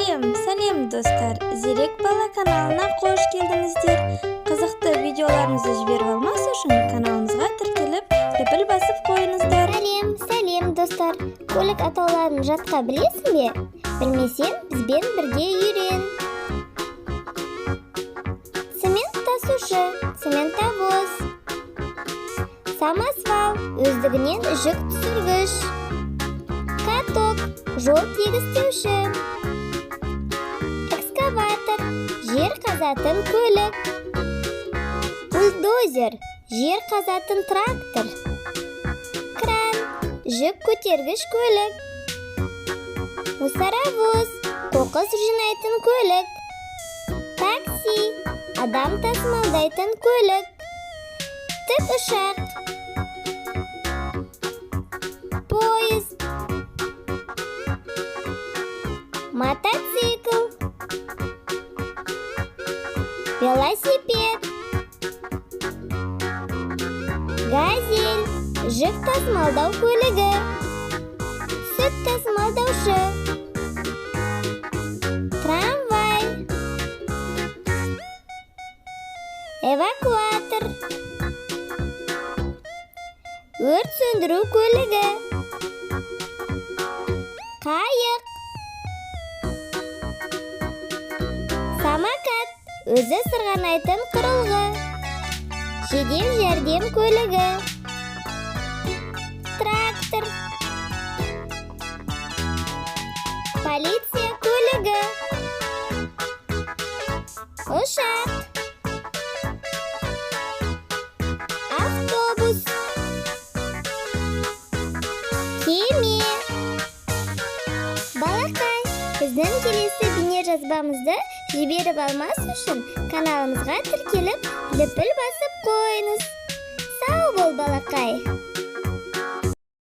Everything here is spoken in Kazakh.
Сәлем, сәлем, достар! Зерек бала каналына қош келдіңіздер. Қызықты видеоларымызды жіберіп алмас үшін каналымызға тіркеліп, лүпіл басып қойыңыздар. Сәлем, сәлем, достар! Көлік атауларын жатқа білесің бе? Білмесең, бізбен бірге үйрен. Цемент тасушы, цементовоз. Самосвал, өздігінен жүк түсіргіш. Каток, жол тегістеуші. Экскаватор, жер қазатын көлік. Бульдозер, жер қазатын трактор. Кран, жүк көтергіш көлік. Мусоровоз, қоқыс жинайтын көлік. Такси, адам тасымалдайтын көлік. Тікұшақ. Поезд. Мотоцикл. Велосипед. Газель, жүк тасымалдау көлігі. Сүт тасымалдаушы. Трамвай. Эвакуатор. Өрт сөндіру көлігі. Қайық. Самокат, өзі сырғанайтын құрылғы. Жедел жәрдем көлігі. Трактор. Полиция көлігі. Ұшақ. Автобус. Кеме. Балақай, біздің келесі бейнежазбамызды жіберіп алмас үшін каналымызға тіркеліп, лүпіл басып қойыңыз. Сау бол, балақай!